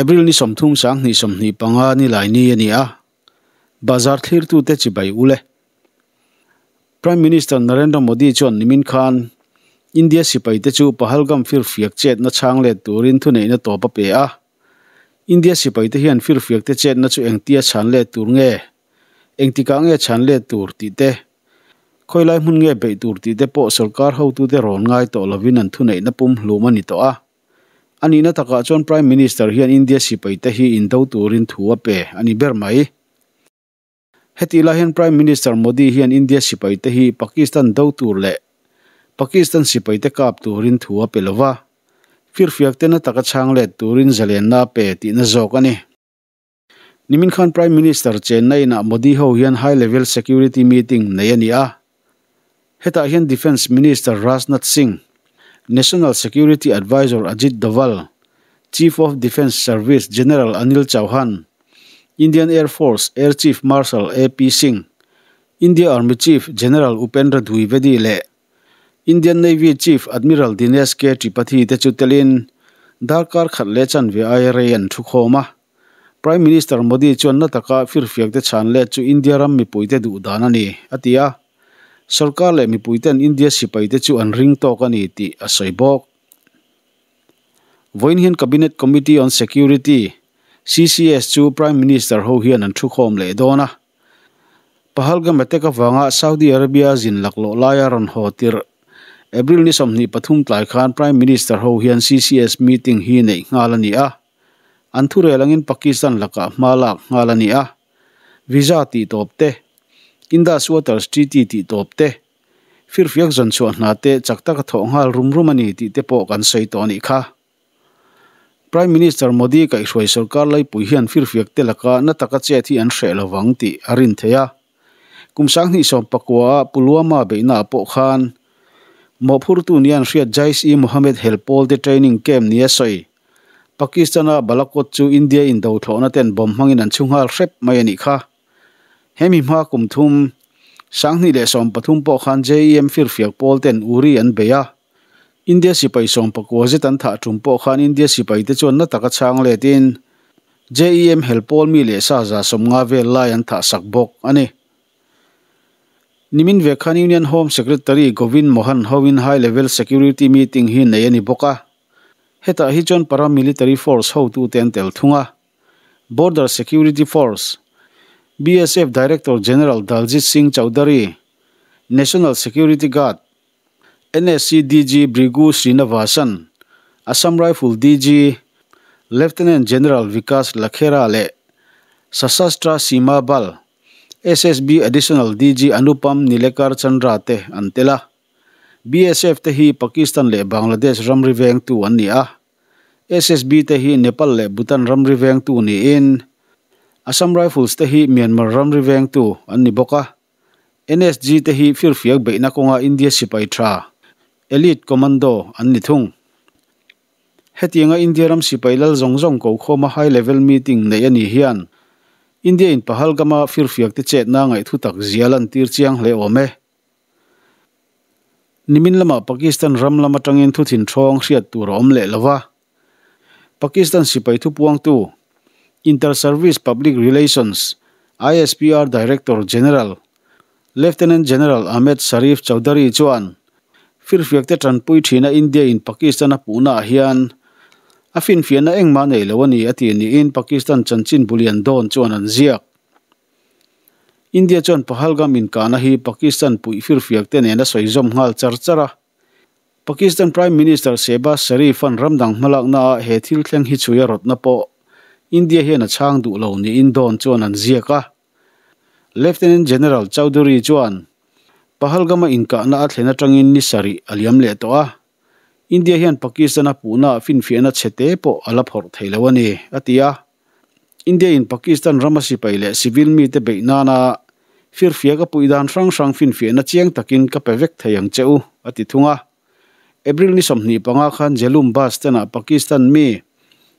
April ni 30 2025 ni lai ni ani a bazar thlir tu te chibai ule Prime Minister Narendra Modi chuan nimin khan India sipai te chu Pahalgam fir fiak chet na chang le turin thu nei na topa pe a India sipai te hian fir fiak te chet na chu engtia chan le tur nge engtika nge chan le tur ti te khoilai hmun nge bei tur ti te pawh sarkar ho tu te rawn ngai tawh lovin an thu nei na pum hlum ani tawh a ani na taka chuan Prime Minister hian India sipai te hi indo turin thu a pe ani ber mai. Heti lai hian Prime Minister Modi hian India sipai te hi Pakistan do tur leh Pakistan sipai te kap turin thu a pe lova firfiak te na taka chang let turin zalen na pe tih na zawk ani. Nimin khan Prime Minister Chennai na Modi ho hian high level security meeting nei ani a. Hetah hian Defence Minister Rajnath Singh, National Security Advisor Ajit Doval, Chief of Defence Service General Anil Chauhan, Indian Air Force Air Chief Marshal AP Singh, India Army Chief General Upendra Dwivedi leh Indian Navy Chief Admiral Dinesh K Tripathi te chu telin darkar khat leh chanve aia rei an thu khawm a. Prime Minister Modi chuan na taka firfiak te chhan let chu India ram mipui te duh dan a ni, a ti a. Sarkar leh mipui ten India sipai te chu an ring tawk a ni tih a sawi bawk. Vawiin hian Cabinet Committee on Security, CCS, chu Prime Minister ho hian an thu khawm leh dawn a. Pahalgam attack avanga Saudi Arabia zin laklawh laia rawn haw tirh April ni 23 tlai khan Prime Minister ho hian CCS meeting hi neih nghal a ni a. An thurel angin Pakistan lakah hma lak nghal a ni a. Visa tih tawp te, Indus Waters Treaty tih tawp te, firfiak zawn chhuah hna te chak taka thawh nghal rum rum a ni tih te pawh kan sawi tawh a nih kha. Prime Minister Modi kaihhruai sorkar laipui hian firfiak te laka na taka chet hi an hreh lovang tih a rin thei a. Kum 2019 ah Pulwama beihna ah pawh khan mawhphurtu nia an hriat Jaish-e-Mohammed helpawl te training camp nia sawi Pakistan-a Balakot chu India indo thlawhna ten bomb hmangin an chhu nghal hrep mai a nih kha. Hemi hma kum thum, 2013 pawh khan JEM firfiak pawl ten Uri an bei a. India sipai 19 zet an thah tum pawh khan India sipai te chuan na taka chhang letin JEM helpawl mi leh sa 150 vel lai an thah sak bawk a ni. Nimin ve khan Union Home Secretary Govind Mohan hoin High Level Security Meeting hi nei a ni bawk a. Hetah hi chuan paramilitary force hotute an tel thung a. Border Security Force, BSF Director General Daljit Singh Chaudhary, National Security Guard, NSC DG Brigu Srinivasan, Assam Rifle DG Lieutenant General Vikas Lakhera leh Sashastra Seema Bal, SSB Additional DG Anupam Nilekar Chandra te an tel a. BSF te hi Pakistan leh Bangladesh ramri vengtu an ni a. SSB te hi Nepal leh Bhutan ramri vengtu niin Assam Rifles te hi Myanmar ramri vengtu an ni bawk a. NSG te hi firfiak beihna kawnga India sipai tha, elite commando, an ni thung. Hetianga India ram sipai lal zawng zawng ko khawma high level meeting neih a nih hian India in Pahalgam-a firfiak te chetna ngaihthu tak zia lantir chiang hle awm e. Nimin lamah Pakistan ram lam atangin thu thinthawng hriat tur a awm leh lova. Pakistan sipai thupuangtu, Inter-Service Public Relations, ISPR, Director General, Lieutenant General Ahmed Sharif Chaudhary chuan firfiakte tanpui thina India in Pakistan a puhna ah hian a finfiahna engmah nei lo a ni a ti niin Pakistan chanchin bulian dawn chuan an ziak. India chuan Pahalgam inkahna hi Pakistan puih firfiak te nen a sawi zawm nghal char char a. Pakistan Prime Minister Shehbaz Sharif-a'n ramdang hmalakna ah he thil thleng hi chhui a rawtna pawh India hian a chhang duh lo niin dawn chuan an ziak a. Lieutenant General Chaudhry chuan Pahalgam-a inkahna a thlen atangin ni sarih a liam leh tawh a. India hian Pakistan-a puhna ah finfiahna chhe te pawh a la phawrh thei lo a ni, a ti a. India in Pakistan rama sipai leh civil mite beih nana firfiak a puih dan hrang hrang finfiahna chiang takin ka pe vek thei ang che u, a ti thung a. April ni 25 khan Jhelum bus stand ah Pakistan mi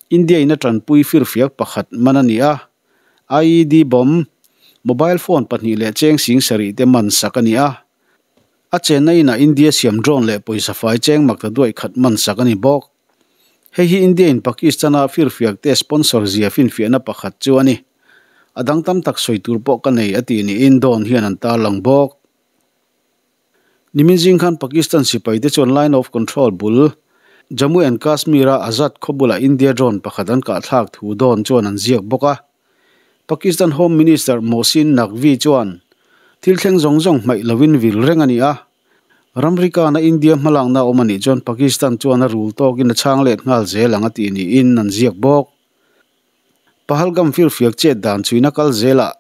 India in a tanpui firfiak pakhat man a ni a, IED bomb, mobile phone pahnih leh cheng sing sarih te man sak a ni a. A chenna inah India siam drone leh pawisa fai cheng mak ta duaih khat man sak a ni bawk. Hei hi India in Pakistan-a firfiakte sponsor zia finfiahna pakhat chu a ni. A dang tam tak sawi tur pawh ka nei a tih niin Dawn hian an tarlang bawk. Nimin zing khan Pakistan sipaite chuan Line of Control bul Jammu and Kashmir-a Azad khaw bulah India drone pakhat an kahthlak thu Dawn chuan an ziak bawk a. Pakistan Home Minister Mohsin Naqvi chuan thil thleng zawng zawng hmaih lovin vil reng a ni a. Ramri kana India hmalakna awm a nih chuan Pakistan chuan a rul tawkin a chhang let nghal zel ang a tih niin an ziak bawk. Pahalgam firfiak chet dan chhuina kal zelah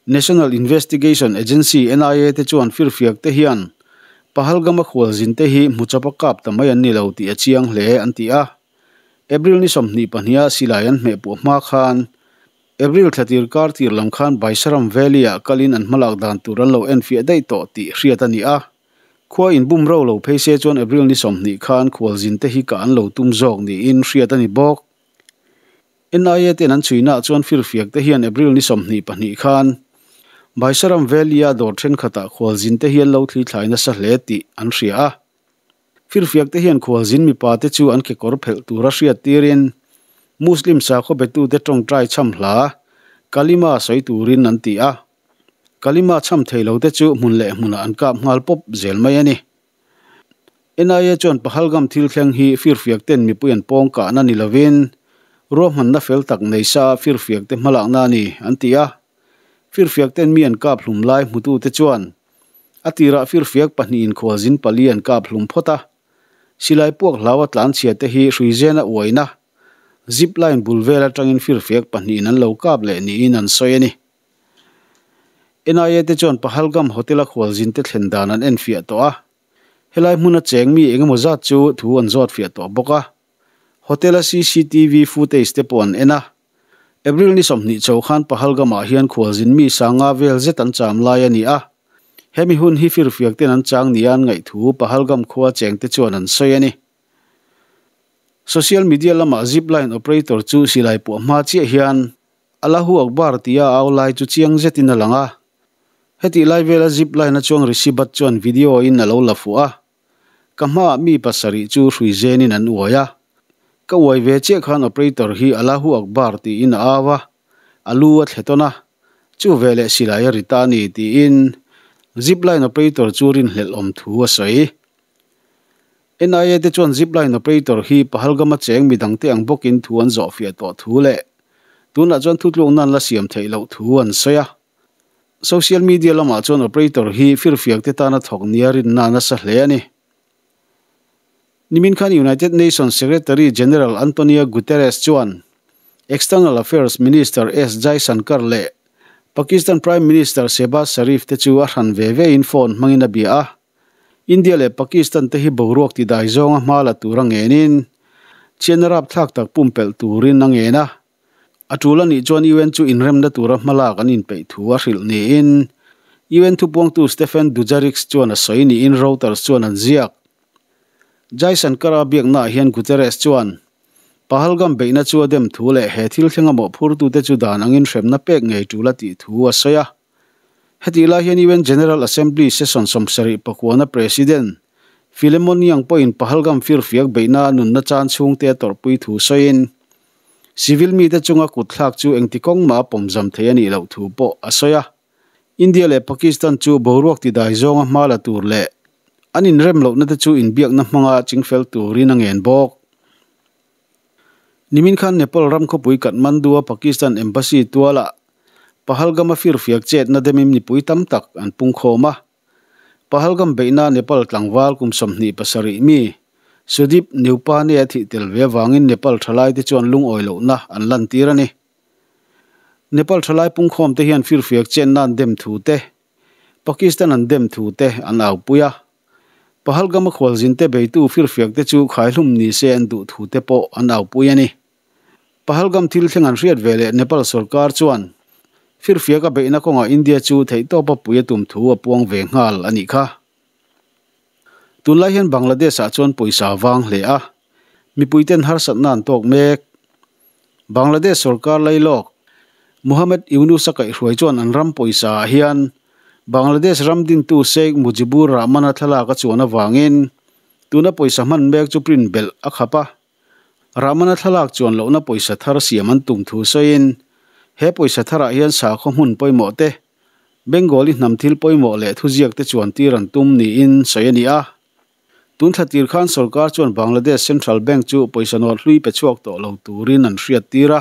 National Investigation Agency, NIA, te chuan firfiak te hian Pahalgam-a khualzin te hi hmuchawp a kap ta mai an ni lo tih a chiang hle an ti a. April ni 22 a silai an hmehpuah hma khan April thlatir kar tir lam khan Baisaram Valley-ah kalin an hmalak dan tur an lo enfiah daih tawh tih hriat a ni a. Khua inbum ro lo phei se chuan April ni 20 khan khualzin te hi kah an lo tum zawk niin hriat a ni bawk. NIA ten an chhuinaah chuan firfiak te hian April ni 22 khan Baisaram Valley-a dawr thenkhatah khualzin te hi an lo thli thlai nasa hle tih an hria a. Firfiak te hian khualzin mipa te chu an kekawr phelh tura hriat tirin Muslim sakhaw betute tawngtai chham hla Kalima sawi turin an ti a. Kalima chham thei lo te chu hmun leh hmunah an kap nghal pawp zel mai a ni. NIA chuan Pahalgam thil thleng hi firfiak ten mipui an pawng kahna ni lovin ruahmanna fel tak nei sa firfiak te hmalakna a ni an ti a. Firfiak ten mi an kap hlum lai hmutute chuan A tirah firfiak pahnihin khualzin pali an kap hlum phawt a, silai puak hlau a tlanchhia te hi hruizena uaina, zip line bul vel atangin firfiak pahnihin an lo kap leh niin an sawi a ni. NIA te chuan Pahalgam Hotel-a khualzin te thlen dan an enfiah tawh a, helai hmuna cheng mi engemaw zat chu thu an zawtfiah tawh bawk a, Hotel-a cctv footage te pawh an en a. April ni 20 chho khan Pahalgam-ah hian khualzin mi sanga vel zet an cham lai a ni a. Hemi hun hi firfiak ten an chang nia an ngaih thu Pahalgam khua cheng te chuan an sawi a ni. Social media lamah zipline operator chu silai puah hma chiah hian Allahu Akbar tia a au lai chu chiang zetin a lang a. Hetih lai vela zipline a chuang Rishi Bhatt chuan video in a lo la fuh a. Ka hmaah mi pasarih chu hrui zenin an uai a. Ka uai ve chiah khan operator hi Allahu Akbar tiin a au a, a lu a thle tawn a, chu veleh silai a ri ta a ni tiin zipline operator chu rinhlelh awm thu a sawi. NIA te chuan zipline operator hi Pahalgam a cheng midangte ang bawkin thu an zawhfiah tawh thu leh tunah chuan thutlukna an la siam theih loh thu an sawi a. Social media lamah chuan operator hi firfiak te tana thawk nia rinna a nasa hle a ni. Nimin khan United Nations Secretary General Antonio Guterres chuan External Affairs Minister S Jaishankar leh Pakistan Prime Minister Shehbaz Sharif te chu a hran ve ve in phone hmangin a bia a. India leh Pakistan te hi boruak tidai zawnga hma la tura ngenin China rapthlak tak pumpelh turin a ngen a. A tul a nih chuan UN chu inremna tura hmalak an inpeih thu a hrilh niin UN thupuangtu Stephen Dujarric chuan a sawi niin Reuters chuan an ziak. Jaishankar-a biaknaah hian Guterres chuan Pahalgam beihna chu a dem thu leh he thil thlenga mawhphurtute chu dan angin hremna pek ngei tul a tih thu a sawi a. Hetih lai hian UN General Assembly session 74na President Philemon Yang pawhin Pahalgam firfiak beihna a nunna chan chhungte a tawrhpui thu sawiin Civil mite chunga kutthlak chu engti kawng mah a pawmzam thei a nih loh thu pawh a sawi a. India leh Pakistan chu boruak tidai zawnga hma la tur leh an inrem lohna te chu inbiakna hmanga chingfel turin a ngen bawk. Nimin khan Nepal ram khawpui Kathmandu-a Pakistan Embassy tualah Pahalgam-a firfiak chetna demim nipui tam tak an pungkhawm a. Pahalgam beihna Nepal tlangval kum 27 mi Sudip Neupane a thih tel ve avangin Nepal thalaite chuan lungawi lohna an lantir a ni. Nepal thalai pungkhawm te hian firfiak chenna an dem thu te, Pakistan an dem thu te an aupui a. Pahalgam a khualzin te beitu firfiak te chu khaihlum ni se an duh thu te pawh an aupui a ni. Pahalgam thil thleng an hriat ve leh Nepal sorkar chuan firfiak a beihna kawngah India chu theihtawpa pui a tum thu a puang ve nghal a nih kha. Tunlai hian Bangladesh-ah chuan pawisa a vang hle a, mipuiten harsatna an tawk mek. Bangladesh sorkar lailawk Muhammad Yunus-a kaihhruai chuan an ram pawisa ah hian Bangladesh ram dintu Sheikh Mujibur Rahman-a thlalak a chuan avangin tuna pawisa hman mek chu print belh a khap a. Rahman-a thlalak chuan lohna pawisa thar siam an tum thu sawiin, he pawisa tharah hian sakhaw hmun pawimawh te, Bengali hnam thil pawimawh leh thuziak te chuan tir an tum niin sawi a ni a. Tun thla tir khan sorkar chuan Bangladesh Central Bank chu pawisa nawt hlui pe chhuak tawh lo turin an hriat tir a.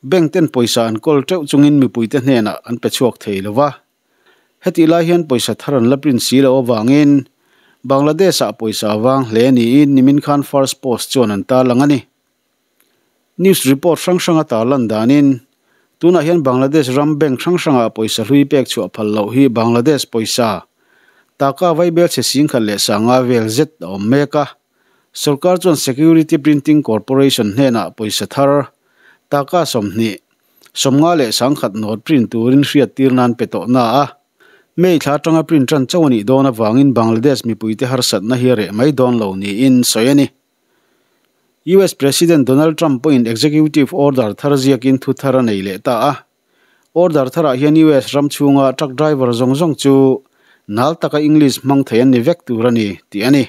Bank ten pawisa an kawl teuh chungin mipuite hnenah an pe chhuak thei lo va. Hetih lai hian pawisa thar an la print si loh avangin Bangladesh-ah pawisa a vang hle niin nimin khan First Post chuan an tarlang a ni. News report hrang hranga tarlan danin tunah hian Bangladesh ram bank hrang hrangah pawisa hlui pek chhuah phal loh hi Bangladesh pawisa taka vaibel chhe singkhat leh sanga vel zet a awm mek a. Sorkar chuan Security Printing Corporation hnenah pawisa thar taka 20, 50 leh 10,000 note print turin hriattir nan pe tawh na a. May thla atanga print tan chauh a nih dawn avangin Bangladesh mipuite harsatna hi a reh mai dawn lo niin sawi a ni. US President Donald Trump pawhin executive order thar ziakin thu thar a nei leh ta a. Order tharah hian US ram chhunga truck driver zawng zawng chu nal taka English hmang thei an ni vek tur a ni tih a ni.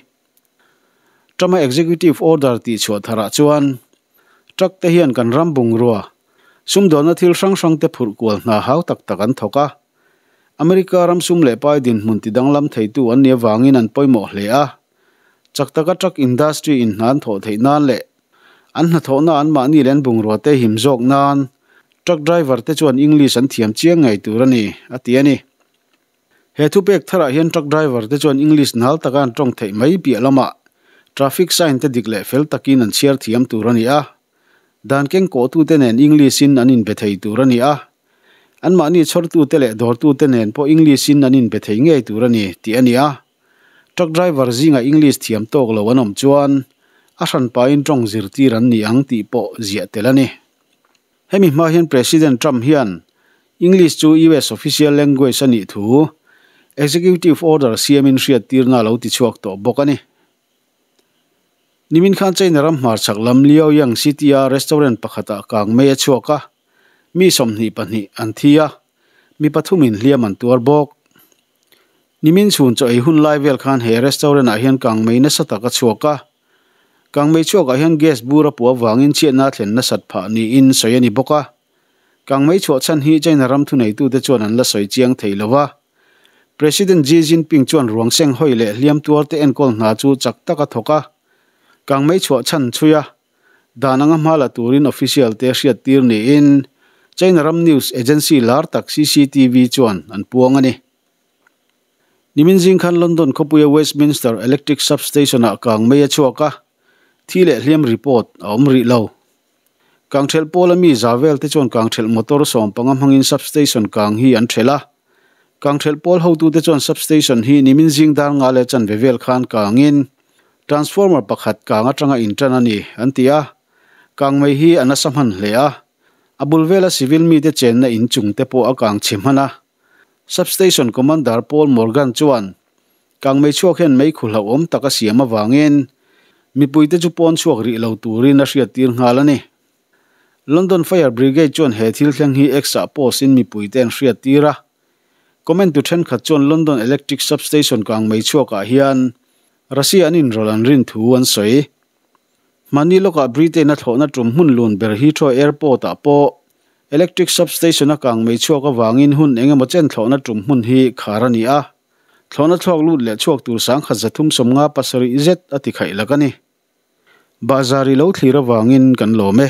Trump-a executive order tih chhuah tharah chuan truck te hian kan ram bungrua, sumdawnna thil hrang hrang te phurh kual hna hau tak tak an thawk a. America ram sum leh pai dinhmun tidanglam theitu an nih avangin an pawimawh hle a. Chak taka truck industry in hna an thawh theih nan leh an hnathawhna an mahni leh an bungrua te him zawk nan truck driver te chuan English an thiam chiang ngei tur a ni, a ti a ni. He thupek tharah hian truck driver te chuan English nal taka an tawng theih mai piah lamah traffic sign te dik leh fel takin an chhiar thiam tur a ni a. Dan keng kawhtute nen English in an inbe thei tur a ni a. Anmahni chhawrtute leh dawrtute nen pawh English in an inbe thei ngei tur a ni, tih a ni a. Truck driver zinga English thiam tawk lo an awm chuan a hranpain tawng zirtir an ni ang tih pawh ziah tel a ni. Hemi hma hian President Trump hian English chu US official language a nih thu executive order siamin hriattirna a lo tichhuak tawh bawk a ni. Nimin khan China ram hmarchhak lam Liaoyang City-a restaurant pakhatah kang mei a chhuak a, mi 22 an thi a, mi pathumin hliam an tuar bawk. Nimin chhun chaw ei hun lai vel khan he restaurant ah hian kangmei nasa tak a chhuak a. Kangmei chhuak ah hian gas bur a puah avangin chhiatna a thlen nasat phah niin sawi a ni bawk a. Kangmei chhuah chhan hi China ram thuneitute chuan an la sawi chiang thei lo a. President Xi Jinping chuan ruang seng hawi leh hliam tuar te enkawl hna chu chak tak a thawk a. Kangmei chhuah chhan chhui a. Dan anga hma la turin official te hriattir niin China ram news agency lar tak CCTV chuan an puang a ni. Nimin zing khan London khawpuia Westminster Electric Substation-ah kang mei a chhuak a, thi leh hliam report a awm rih lo. Kang ṭhelh pawla mi za vel te chuan kang ṭhelh motor 15 hmangin substation kang hi an ṭhelh a. Kang ṭhelh pawl hotute chuan substation hi nimin zing dar nga leh chanve vel khan kangin transformer pakhat kang atanga inṭan a ni, an ti a. Kang mei hi a nasa hman hle a, a bul vela civil mite chenna inchung te pawh a kang chhe hman a. Substation Commander Paul Morgan chuan kangmei chhuak hian mei khu hlauhawm tak a siam avangin mipuite chu pawn chhuak rih lo turin a hriattir nghal a ni. London Fire Brigade chuan he thil thleng hi X-ah post-in mipuite an hriattir a. Comment tu thenkhat chuan London Electric Substation kangmei chhuakah hian Russia an inrawlh an rin thu an sawi. Hmani lawkah Britain a thlawhna tum hmun lun ber Heathrow Airport-ah pawh Electric substation a kang mei chhuak avangin hun eng emaw chen thlawhna tum hmun hi khar a ni a, thlawhna thluak lut leh chhuak tur 1357 zet a ti khaih lak a ni. Bahzar i lo thlir avangin kan lawm e.